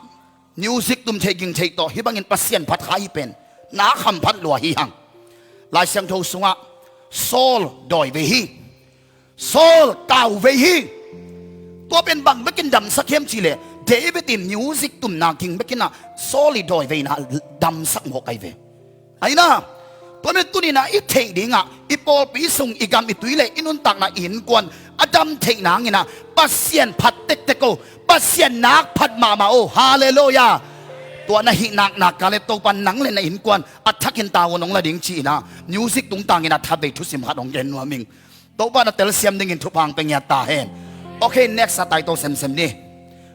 music tum theih ging theih tawh hih bangin Pasian phat kha hi pen nak hamphat lua hi hang. Lai Siangtho sungah Saul dawi vei hi. Saul kau vei hi. Tua pen bang bekin damsak hiam cih leh David in music tumna ging bekin ah Saul i dawi veina damsak mawk ahi ve. Ahi na, tua pen tuni-in ah i theih dingah i pawlpi sung, i gam, i tui leh i nuntakna, i innkuan a dam theih nangin ah Pasian phat tektek o. Pasian nak phat mahmah o. Halleluiah. Tua na hih naknak a leh Topa'n nang leh na innkuan a thakin tavuan hong la ding ci-in ah music tungtangin ah khat vei thusim khat hong gen nuam ing. Topa'n a telsiam dingin thupha hong pia ngiat ta hen. Okay, next a tai to semsem ni.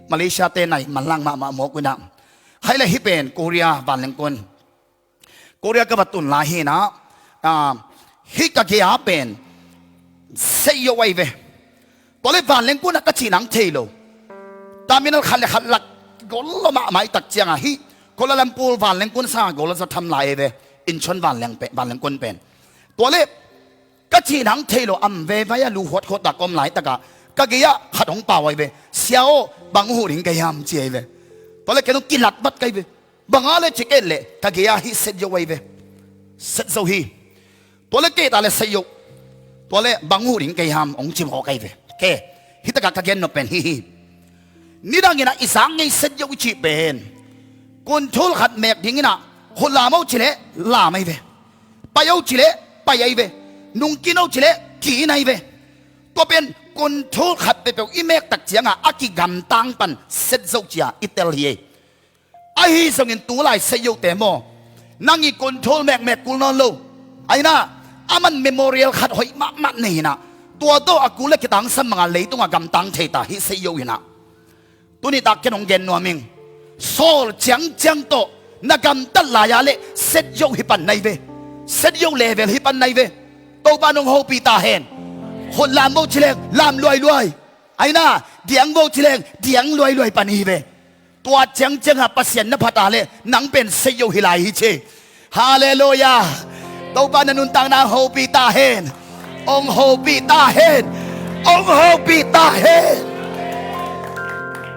Malaysia te nai manlang mahmah mawk un ah. Khai leh hih pen Korea vanlengkun. Korea ka va tun lai hi-in ah, ah, hih ka gei a pen sei yo ahi ve. Tua leh vanlengkun ah ka cih nang thei lo. Terminal khat leh khat lak gol lo mahmah i tak ciang a hih Kuala Lumpur vanleng kun sang a gol a za tham lai ei ve. Incheon vanleng pen, vanleng kun pen. Tua leh ka cih nang thei lo, am veve a lu huathuat a ka om laitakah ka gei-ah khat hong pau ei ve. Sia aw, bang huh ding ka hiam, ci ei ve. Tua leh ken hong kilat vat ka hi ve. Bang a leh ci kei leh ka gei-ah hih Set Yo ei ve. Set Zo hi. Tua leh kei ta leh Set Yo. Tua leh bang huh ding ka hiam hong ci mawk ei ve. Kei, hih takah ka gen nop pen hih hi. Nidangin ah i zak ngei Set Yo i cih pen kunthul khat mek dingin ah, khut lam o ci leh lam ei ve. Pai o ci leh pai ei ve. Nungkin o ci leh kin ei ve. Tua pen kunthul khat peuhpeuh i mek tak ciangah a kigamtang pan Set Zo ci-a i tel hi ei. Ahi zongin tulai Set Yo te maw, nang i kunthul mekmek kul nawn lo. Aina, aman memorial khat hoih mahmah nei inah, tua tawh a kul leh kitangsam bangah leitungah gamtang thei ta hih Set Yo inah. Tuni tak ken hong gen nuam ing. Saul ciangciang tawh na gamtat lai-a leh Set Yo hi pan na hi ve. Set Yo level hi pan na hi ve. Topa nong hopih ta hen. Khut lam o ci leng lam luailuai. Aina, diang o ci leng diang luailuai pan hi ve. Tua ciangciangah Pasian na phat a leh nang pen Set Yo hi lai hi ci. Halleluiah. Topa na nuntakna hong hopih ta hen. Hong hopih ta hen. Hong hopih ta hen.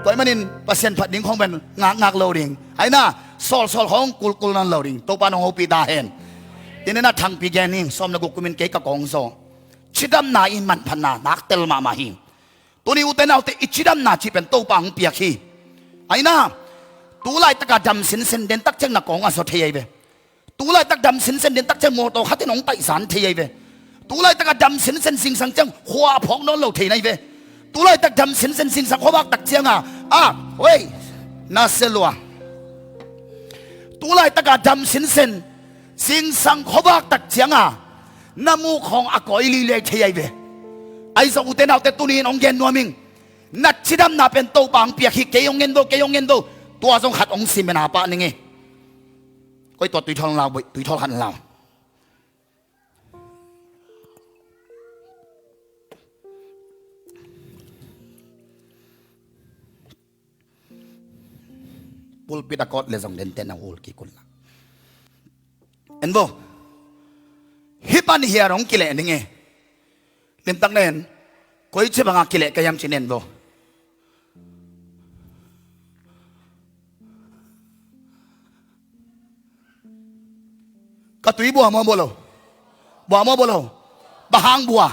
Tua ahih manin Pasian phat ding khong pen ngakngak lo ding. Aina, sawlsawl khong kulkul nawn lo ding. Topa nong hopih ta hen. Inah thangpi gen ing, sawm le guk kumin kei ka kong zaw. Cidamna i manphatna nak tel mahmah hi. Tuni ute naute, i cidamna cih pen Topa hong piak hi. Aina, tulaitakah dam sinsen den tak ciang na kawng a zaw thei ei ve. Tulaitak dam sinsen den tak ciang mawtaw khatin hong taihzan thei ei ve. Tulaitakah dam sinsen zingsang ciang khua a phawk nawn lo thei na hi ve. Tulaitak dam sinsen zingsang khuavak tak ciangah, a, oi, na se lua. Tulaitakah dam sinsen zingsang khuavak tak ciangah na muk khawng a kawi lilei thei ei ve. Ahi zong ute naute, tuni in hong gen nuam ing. Na cidamna pen Topa hong piak hi. Kei hong ngen vo, kei hong ngen vo. Tua zong khat hong sim in a pah ning ei. Koi tua tuithawl lau, tuithawl khat lau. Pulpit a kawt leh zong denten a ul kik un la. En vo. Hih pan hiar hong kileh ning ei. Limtak na en. Koici bangah kileh ka hiam ci en vo. Ka tui bua maw bua lo? Bua maw bua lo? Bang hang bua?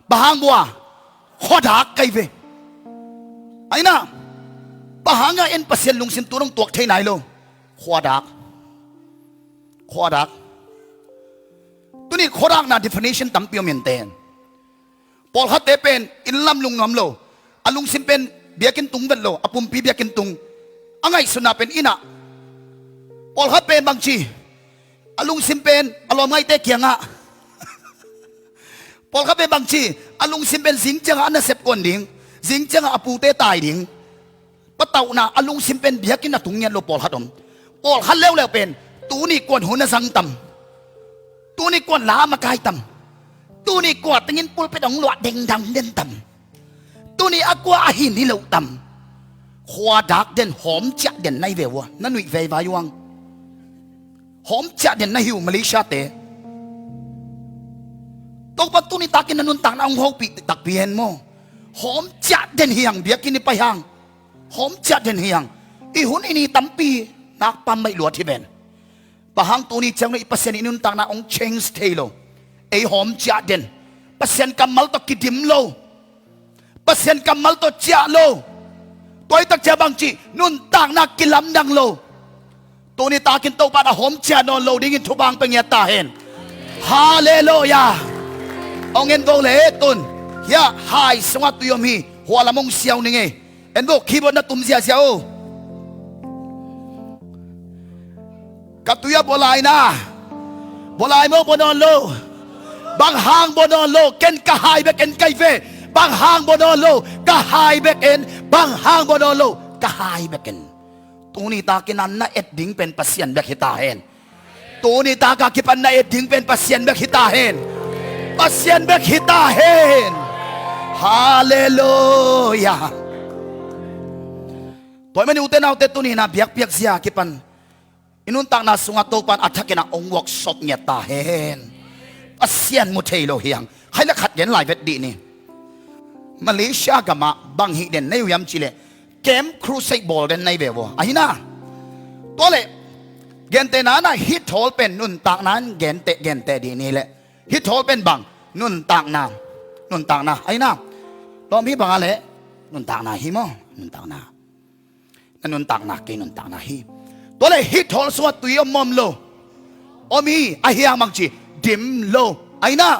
Bang hang bua? Khuadak ka hi ve. Aina, bang hangah en Pasian lungsim tu dong tuak thei nai lo? Khuadak. Khuadak. Tuni khuadakna definition tampi om in ten. Pawlkhatte pen inn lam lungnuam lo, a lungsim pen biakinn tung vet lo, a pumpi biakinn tung. A ngaihsutna pen innah. Pawlkhat pen bangci, a lungsim pen a lawmngaihte kiangah. Pawlkhat pen bangci, a lungsim pen zing ciangah a nasep kuan ding, zing ciangah a pute tai ding. Patauhna a lungsim pen biakinn a tung ngiat lo pawlkhat om. Pawlkhat leuleu pen tuni kuan hun a zang tam? Tuni kuan la a makai tam? Tuni kua tengin pulpit hong luah dengdang den tam? Tuni a kua a hin hi lo tam? Khuadak den, hawm ciah den na hi ve ua, na nuih veivai uang. Hawm ciah den na hi uh Malaysia te. Topa tuni takin na nuntakna hong hopih takpi hen maw. Hawm ciah den hi hang, biakinn i pai hang. Hawm ciah den hi hang. I hun i ni tampi nakpam maih luat hi ven. Bang hang tuni ciang lo i Pasian i nuntakna hong change thei lo? Ei hawm ciah den. Pasian kammal tawh kidim lo. Pasian kammal tawh ciah lo. Tua i tak ciah bangci nuntakna kilamdang lo. Tuni takin Topa na hawm ciah nawn lo dingin thupha hong pia ngiat ta hen. Halleluiah. Hong en vo le tun. Hiah hai sungah tui om hi. Hua lam hong siau ning ei. En vo, keyboard na tum ziazia o. Ka tui a bua lai na. Bua lai maw, bua nawn lo? Bang hang bua nawn lo? Ken ka hai bek en ka hi ve. Bang hang bua nawn lo? Ka hai bek en. Bang hang bua nawn lo? Ka hai bek en. Tuni takin a na et ding pen Pasian bek hi ta hen. Tuni taka kipan na et ding pen Pasian bek hi ta hen. Pasian bek hi ta hen. Halleluiah. Tua ahih manin ute naute, tuni-in ah biakpiak zia kipan i nuntakna sungah Topa'n a thakin ah hong workshop ngiat ta hen. Pasian mu thei lo hi hang. Khaile khat gen lai vet dih ni. Malaysia gamah bang hih den na hi uh hiam cih leh, camp crusade bawl den na hi ve uh aw. Ahi na, tua leh gentehna-in ah hih thawl pen nuntakna in genteh, genteh dih ni leh. Hih thawl pen bang? Nuntakna. Nuntakna. Ahi na, lawm, hih bang a leh nuntakna hi maw? Nuntakna. Na nuntakna, kei nuntakna hi. Tua leh hih thawl sungah tui om maw om lo? Om hi. Ahi hang bang ci? Dim lo. Ahi na,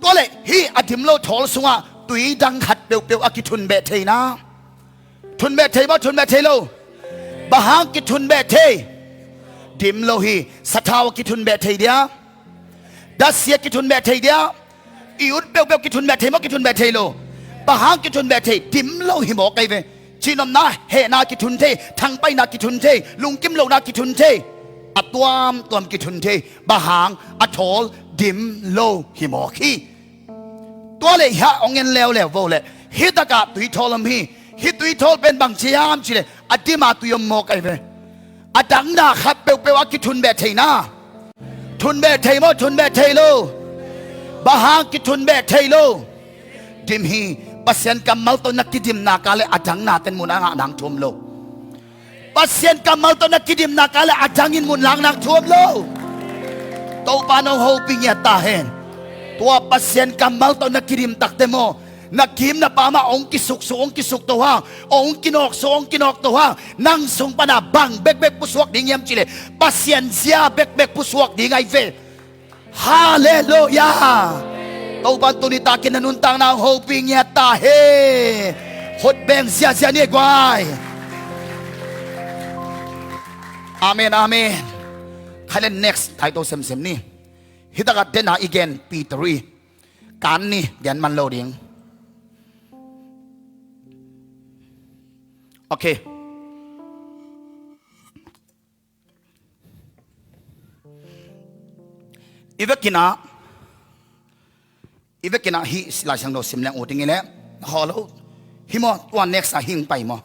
tua leh hih a dim lo thawl sungah tui dang khat peuhpeuh a kithun beh thei na? Thun beh thei maw, thun beh thei lo? Bang hang kithun beh thei? Dim lo hi. Sathau a kithun beh thei dia? Datsia kithun beh thei dia? I ut peuhpeuh kithun beh thei maw, kithun beh thei lo? Bang hang kithun beh thei? Dim lo hi mawk ahi ve. Cihnopna, hehna kithun thei, thangpaihna kithun thei, lungkim lohna kithun thei, a tuamtuam kithun thei. Bang hang? A thawl dim lo hi mawk hi. Tua leh hiah hong en leuleu vo leh, hih takah tui thawl om hi. Hih tui thawl pen bang ci hiam cih leh, a dim a tui om mawk ahi ve. A dangna khat peuhpeuh a kithun beh thei na? Thun beh thei maw, thun beh thei lo? Bang hang kithun beh thei lo? Dim hi. Pasian kammal tawh na kidim nak leh a dangnate'n mun a ngah nang thu om lo. Pasian kammal tawh na kidim nak leh a dang in mun lak nang thu om lo. Topa'n hong hopih ngiat ta hen. Tua Pasian kammal tawh na kidim tak teh maw, na kim na pam ah hong kisuksuk, hong kisuk to hang, hong kinawksuk, hong kinawk to hang, nang sung pan ah bang bekbek pusuak ding hiam cih leh, Pasian zia bekbek pusuak ding ahi ve. Halleluiah. Topa'n tuni takin na nuntakna hong hopih ngiat ta hen. Khut beng ziahziah ni guai. Amen, amen. Khai leh next, khai to semsem ni. Hih takah den a i gen Peter i kan ni, gen man lo ding. Okay. I vekin ah, i vekin ah hih Laisiangtho sim leng uh ding hi leh, hawlo. Hi maw, tua next ah hing pai maw?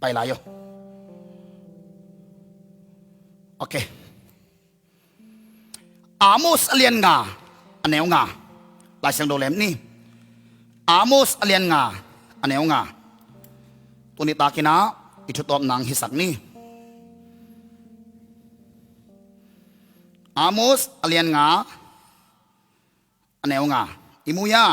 Pai lai aw. Okay. Amos a lian nga, a neu nga. Laisiangtho lem ni. Amos a lian nga, a neu nga. Tuni takin ah i thutawpna hong hisak ni. Amos a lian nga, a neu nga. I mu hia?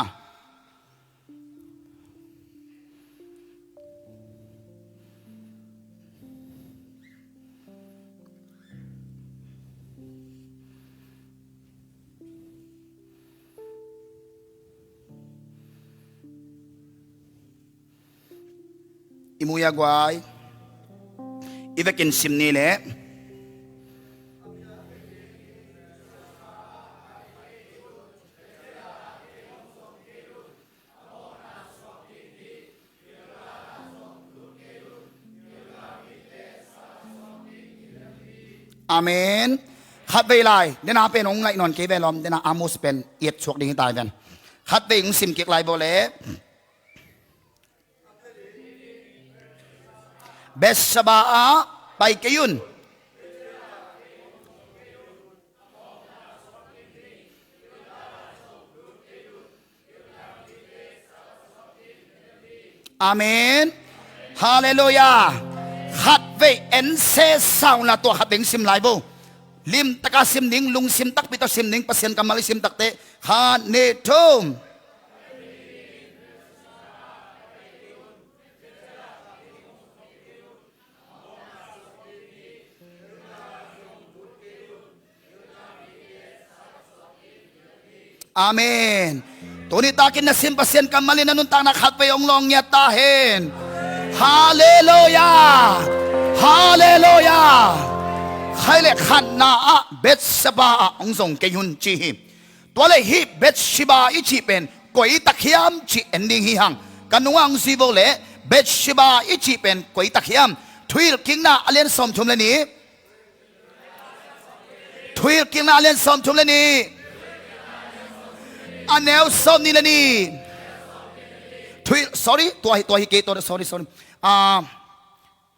I mu hia guai? I vekin sim ni leh. Amen. Khatvei lai, den a pen hong ngaih nawn kei ve lawm, den a Amos pen i et suak ding hi ta hi ven. Khatvei hong sim kik lai bo leh. Beersheba ah pai kei un. Amen. Halleluiah. Khatvei en sesa un la, tua khatvei hong sim lai bo. Limtaka sim ding, lungsim takpi tawh sim ding, Pasian kammal i sim tak teh. Khat, nih, thum. Amen. Tuni takin na sim Pasian kammal in na nuntakna khatvei hong lawng ngiat ta hen. Halleluiah. Halleluiah. Khai leh khatna ah Beersheba ah hong zong kei un ci hi. Tua leh hih Beersheba i cih pen koi tak hiam cih en ding hi hang. Ka nungah hong zui bo leh, Beersheba i cih pen koi tak hiam? Thuhilhkikna a lian sawmthum leh nih. Thuhilhkikna a lian sawmthum leh nih. A neu sawmnih leh nih. Thui, sorry, tua hi, tua hi kei, tua, sorry, sorry. Ah,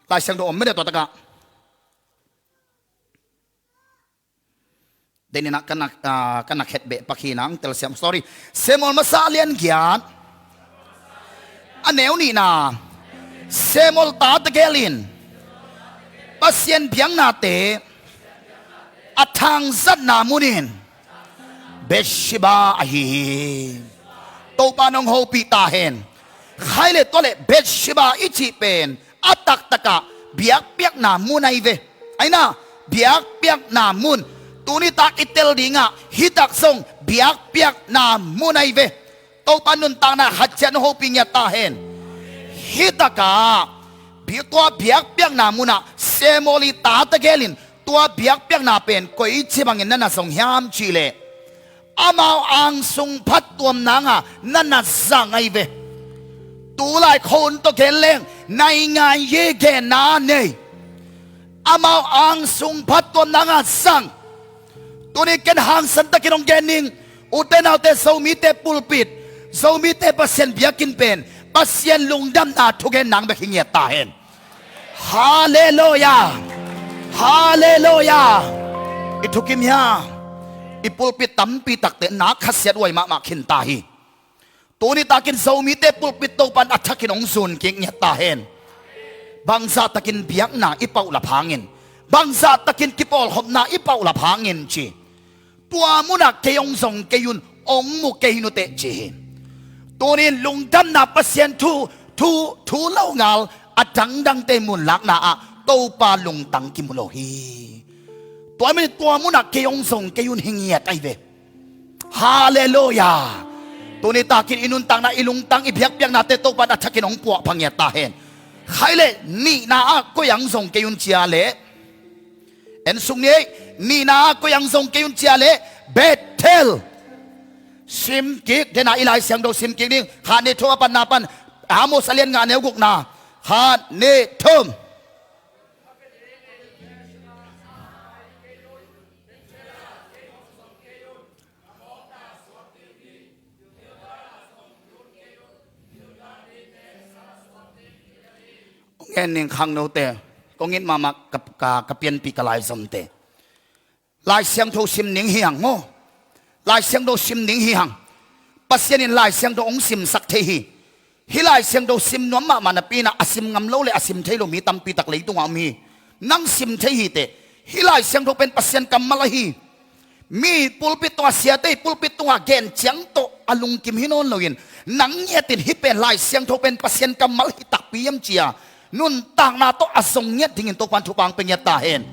Lai Siangtho om mede tua takah. Deninah ka na, ah, ka na khet beh pakhinang telsiam, sorry. Samuel masa a lian giat, a neu nihna. Samuel ta tegel in Pasian biaknate a thangzatna mun in Bathsheba ahi hi. Topa nong hopih ta hen. Khai le tua le Bathsheba i cih pen a taktakah biakpiakna mun ahi ve. Aina, biakpiakna mun. Tuni tak i tel dingah hih tak zong biakpiakna mun ahi ve. Topa nuntakna khat ciat nong hopih ngiat ta hen. Hih takah bi, tua biakpiakna munah Samuel i ta tegel in tua biakpiakna pen koici bangin na na zong hiam cih leh, amau angsung phattuam nanga na na zang ahi ve. Tulai khawng tawh gen leng nai ngai hi, genna nei. Amau angsung phattuam nanga zang. Tuni ken hangsan takin hong gen ning. Ute naute, Zomite pulpit, Zomite Pasian biakinn pen Pasian lungdamna thugen nang bek hi ngiat ta hen. Halleluia. Halleluia. I thukim hia? I pulpit tampi takte nak khasiat huai mahmah khin ta hi. Tuni takin Zomite pulpit Topan a thakin hong zun kik ngiat ta hen. Bangzah takin biakna i paulap hangin, bangzah takin kipawlkhopna i paulap hangin ci. Tua munah kei hong zong kei un, hong mu kei nuteh ci hi. Tunin lungdamna Pasian thu, thu, thu lo ngal a dangdangte mun lakna ah Topa lungtang kimu lo hi. Tua mun, tua munah kei hong zong kei un hi ngiat ahi ve. Halleluia. Tuni takin i nuntakna, i lungtang, i biakpiaknate Topan a thakin hong puah pha ngiat ta hen. Khai le nihna ah koi ang zong kei un cia le. En sung ni ei, nihna ah koi ang zong kei un cia le. Bethel. Sim kik, dena i Lai Siangtho sim kik ding. Khat, nih, thum, a panna pan. Amos a lian nga, neu gukna. Khat, nih, thum. Ngen ning khangnote, kong it mahmah ka, ka, ka pianpih ka laizomte. Lai Siangtho sim ning hi hang maw? Lai Siangtho sim ning hi hang. Pasian in Lai Siangtho hong simsak thei hi. Hih Lai Siangtho sim nuam mahmah napi inah a sim ngam lo le a sim thei lo mi tampi tak leitungah om hi. Nang sim thei hi teh. Hih Lai Siangtho pen Pasian kammal ahi. Mi pulpit tungah, siate pulpit tungah gen ciang tawh a lungkim hi nawn loin, nang ngiatin hih pen Lai Siangtho pen Pasian kammal hi takpi hiam cia nuntakna tawh a zong ngiat dingin Topan thupha hong pia ngiat ta hen.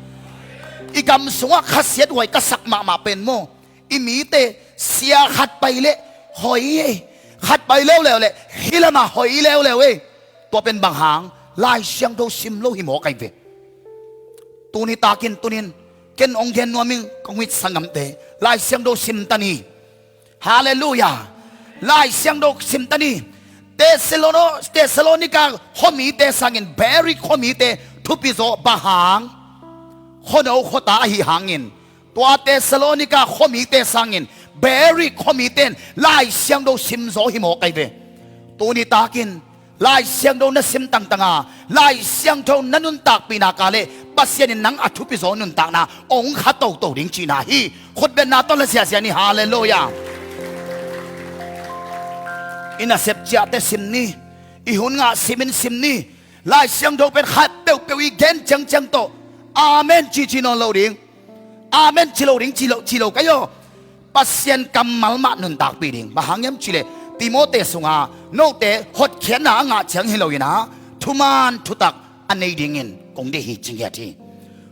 I gam sungah khasiat huai ka sak mahmah pen maw, i mite sia khat pai leh hoi ei, khat pai leuleu leh hih lamah hoi leuleu ei. Tua pen bang hang? Lai Siangtho sim lo hi mawk ahi ve. Tuni takin, tunin ken hong gen nuam ing, kong it sangamte, Lai Siangtho sim ta ni. Halleluia. Lai Siangtho sim ta ni. Thessalono-, Thessalonika khuamite sangin Berik khuamite thupi zaw, bang hang? Khuano khuata ahi hangin. Tua Thessalonika khuamite sangin Berik khuamite in Lai Siangtho sim zaw hi mawk ahi ve. Tuni takin Lai Siangtho na sim tangtanga, Lai Siangtho na nuntakpih nakah le Pasian in nang a thupi zaw nuntakna hong kha toto ding cihna hi. Khutbetna tawh la ziahziah ni. Halleluia. I nasep ciahte sim ni. I hun ngah simin sim ni. Lai Siangtho pen khat peuhpeuh i gen ciangciang tawh amen cici nawn lo ding. Amen ci lo ding, ci lo, ci lo ka hi aw. Pasian kammal mah nuntakpih ding. Bang hang hiam cih leh Timote sunga note hotkhiatna a ngah ciang hi loin ah, thuman thutak a nei dingin kong deih hi ci ngiat hi.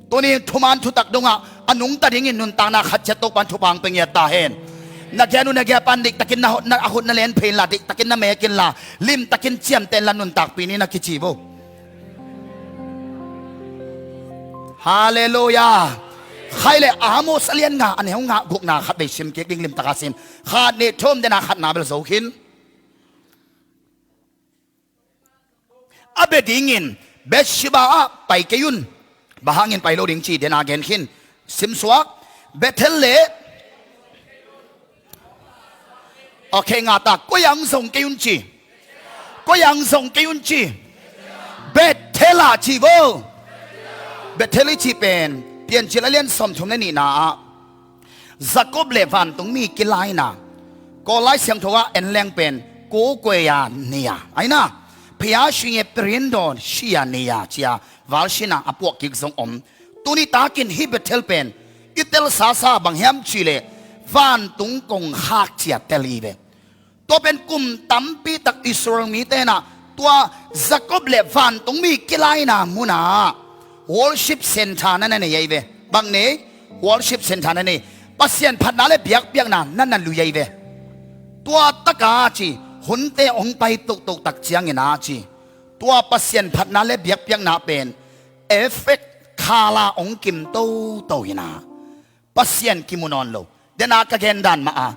Tuni thuman thutak dongah a nungta dingin nuntakna khat ciat Topan thupha hong pia ngiat ta hen. Na gen uh, na gen pan diktakin na hot, na a hot na len phei inla, diktakin na mek inla, limtakin ciamteh inla, nuntakpih ni na kici vo. Halleluia. Khai le Amos a lian nga, a neu nga, gukna khat vei sim kik ding, limtaka sim. Khat, nih, thum, dena khatna bel zo khin. A bia dingin Beersheba ah pai kei un. Bang hangin pai lo ding ci, dena gen khin. Sim suak. Bethel le. Okay, ngah ta. Koi ah hong zong kei un ci. Koi ah hong zong kei un ci? Bethel ah ci vo. Bethel i cih pen Piancil a lian sawmthum le nihna ah Jakob le vantungmi kilaina, Kawl Lai Siangtho ah en leng pen ko koi a nei a, aina, phia shinge prindawn shia nei a cia valsina a puah kik zong om. Tuni takin hih Bethel pen i telsasa bang hiam cihleh vantung kongkhak cia tel hi ve. Tua pen kum tampi tak Israel mite inah tua Jakob le vantungmi kilaina munah worship center na na nei ahi ve. Bang nei? Worship center na nei. Pasian phatna le biakpiakna na na lui ahi ve. Tua taka ci, hunte hong pai tohtoh tak ciangin a ci, tua Pasian phatna le biakpiakna pen effect khala hong kim toto inah Pasian kimu nawn lo. Dena ka gen dan mah a,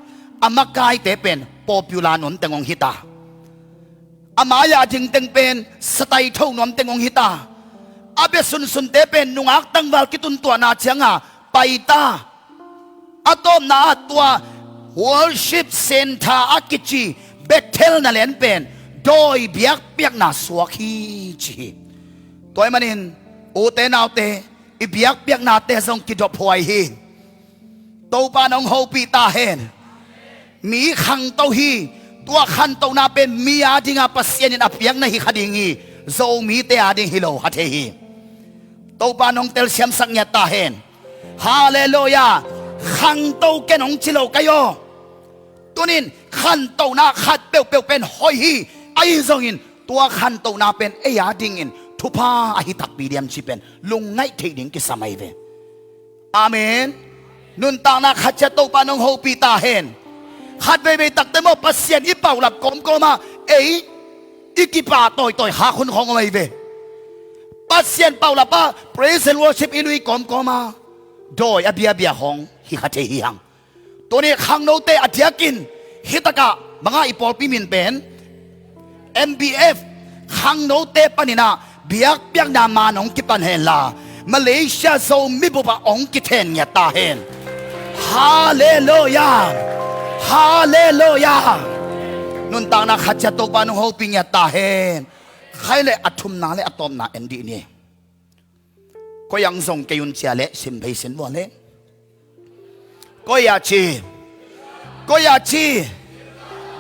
a makaite pen popular nuam teng hong hita. A mai-ah ding teng pen sataitho nuam teng hong hita. A bia sunsunte pen nungak tangval kituntuahna cianga paita. A tawpna ah tua worship center a kici Bethel na len pen dawi biakpiakna suak hi ci hi. Tua ahih manin ute naute, i biakpiaknate zong kidophuai hi. Topa nong hopih ta hen. Mi khangto hi. Tua khantohna pen mi adinga Pasian in a piakna hi kha ding hi. Zomite ading hi lo kha thei hi. Topa nong telsiamsak ngiat ta hen. Halleluiah. Khangto ken hong ci lo kei aw. Tunin khantohna khat peuhpeuh pen hoih hi. Ahi zongin tua khantohna pen ei adingin thupha ahi takpi diam ci pen lungngaih theih ding kisam ahi ve. Amen. Nuntakna khat ciat Topa nong hopih ta hen. Khat veivei takte maw Pasian i paulap kawmkawma ei i kipah tawitawi khak hun khawng om ahi ve. Pasian paulap ah praise and worship i lui kawmkawma dawi a biabia khawng hi kha thei hi hang. Tuni khangnote a diakin hitakah banga i pawlpi min pen M B F khangnote paninah biakpiakna man hong kipan henla Malaysia Zomi bupah hong kithen ngiat ta hen. Halleluiah. Halleluiah. Nuntakna khat ciat Topa nong hopih ngiat ta hen. Khai le a thumna le a tawpna en dih ni. Koi ah hong zong kei un cia le sim phei sin vua le. Koi ah ci? Koi ah ci?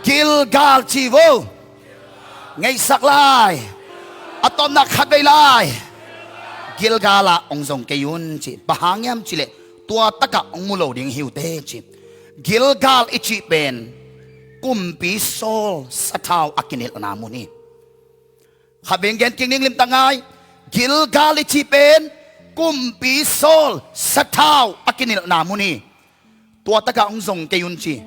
Gilgal ci vo. Ngeihsak lai. A tawpna khat vei lai. Gilgal ah hong zong kei un ci. Bang hang hiam cihleh tua takah hong mu lo ding hi uh teh ci. Gilgal i cih pen kumpi Saul sathau a kinilhna mun hi. Khat vei gen kik ning, limtak ngai. Gilgal i cih pen kumpi Saul sathau a kinilhna mun hi. Tua takah hong zong kei un ci.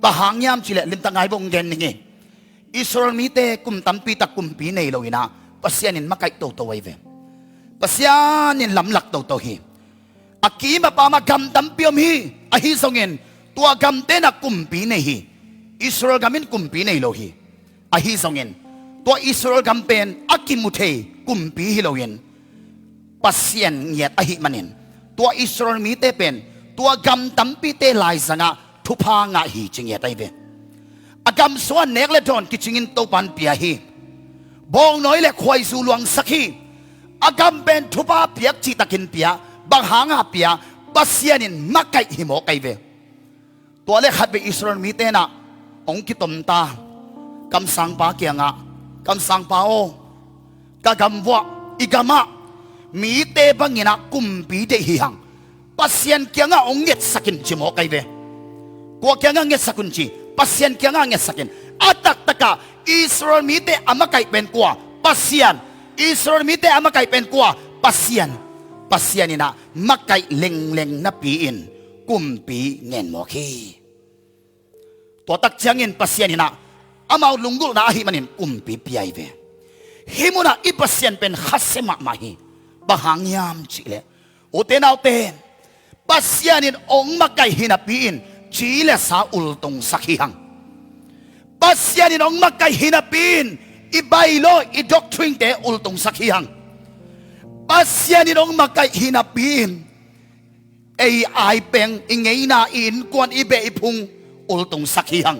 Bang hang hiam cihleh limtak ngai vo, hong gen ning hi. Israel mite kum tampi tak kumpi nei lo inah Pasian in makaih toto ahi ve. Pasian in lamlak toto hi. A kim a pam ah gam tampi om hi. Ahi zongin tua gamte inah kumpi nei hi. Israel gam in kumpi nei lo hi. Ahi zongin tua Israel gam pen a kimu thei kumpi hi loin Pasian ngiat ahih manin tua Israel mite pen tua gam tampite laizangah thupha ngah hi ci ngiat ahi ve. A gam sungah nek le dawn kicingin Topa in pia hi. Bawngnawi le khuaizu luangsak hi. A gam pen thupha piak cihtakin pia. Bang hanga pia? Pasian in makaih hi mawk ahi ve. Tua le khat vei Israel mite inah hong kitom ta. Kamsangpa kiangah, kamsangpa aw, ka gam vuah, i gamah mite banginah kumpi deih hi hang. Pasian kiangah hong ngetsak in ci mawk ahi ve. Kua kiangah ngetsak un ci? Pasian kiangah ngetsak in. A taktakah Israel mite a makaih pen kua? Pasian. Israel mite a makaih pen kua? Pasian. Pasian inah makaih lengleng napi-in kumpi ngen mawk hi. Tua tak ciangin Pasian inah amau lunggulhna ahih manin kumpi pia hi ve. Hih munah i Pasian pen khasia mahmah hi. Bang hang hiam cihleh, ute naute, Pasian in hong makaih hi napi-in ci le sa ultungsak hi hang. Pasian in hong makaih hi napi-in i bylaw, i doctrine-te ultungsak hi hang. Pasian in hong makaih hi napi-in ei aipeng, i ngeina, i innkuan, i beh, i phung ultungsak hi hang.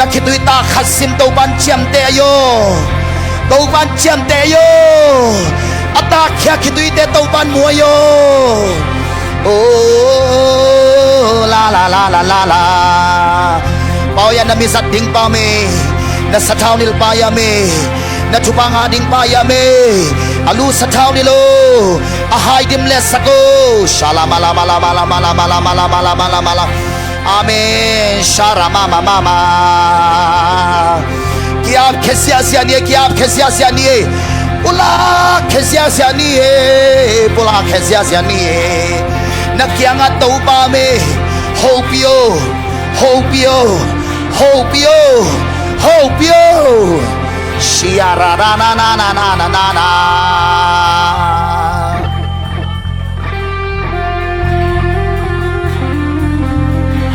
Na khitui tak khat sin Topa'n ciamteh ahi aw. Topa'n ciamteh ahi aw. A takkhia khituite Topa'n mu ahi aw. Oh, la la la la la la. Pa aw, na mi zat ding pa aw me. Na sathau nilh pa aw me. Na thupha ngah ding pa aw me. A lu sathau nilh aw. A hai dimletsak aw. Shala mala mala mala mala mala mala mala mala mala. Amen. Shara mama mama. Kiap khe ziahziah ni e, kiap khe ziahziah ni e. Pulak khe ziahziah ni e, pulak khe ziahziah ni e. Na kiangah Topa aw me. Hopih aw, hopih aw, hopih aw, hopih aw. Shia ra ra na na na na na na na.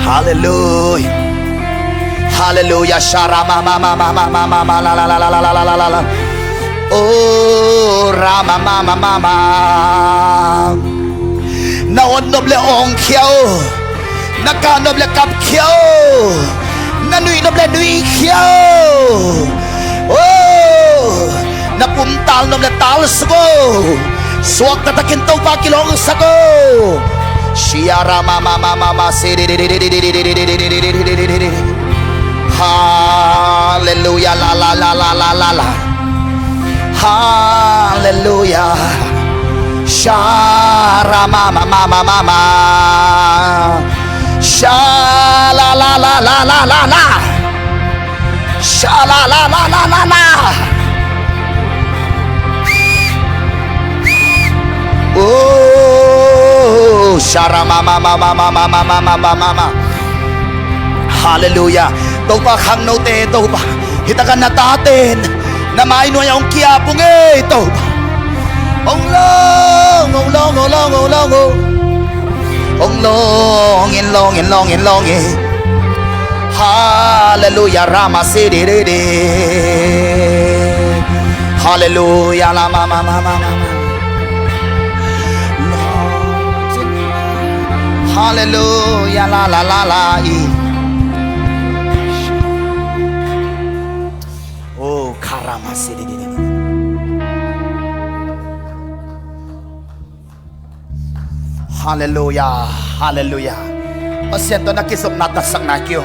Hallelujah. Hallelujah. Shara mama mama mama mama la la la la la la la la. Oh, rama mama mama. Na awt nop leh awng khia aw. Na kah nop leh kap khia aw. Na nuih nop leh nuih khia aw. Oh, na pumtal nop leh talsuk aw. Suakta takin Topa kilawngsak aw. Shia ra mama mama mama se. Hallelujah, la la la la la la la. Hallelujah. Shara mama mama mama. Sha la la la la la la la. Sha la la la la la la. Oh, shara mama mama mama mama mama. Hallelujah. Topa, khangnote Topa, hih takah na taten na mai nuai ah hong kiap ung ei Topa. Hong lawng, hong lawng, hong lawng, hong lawng, hong. Hong lawng in, lawng in, lawng in, lawng in. Hallelujah, rama se de de de. Hallelujah, la mama mama mama. Hallelujah, la la la la i. Oh, karama se de de de. Hallelujah, hallelujah. Pasian tawh na kizopna tatsakna kiho.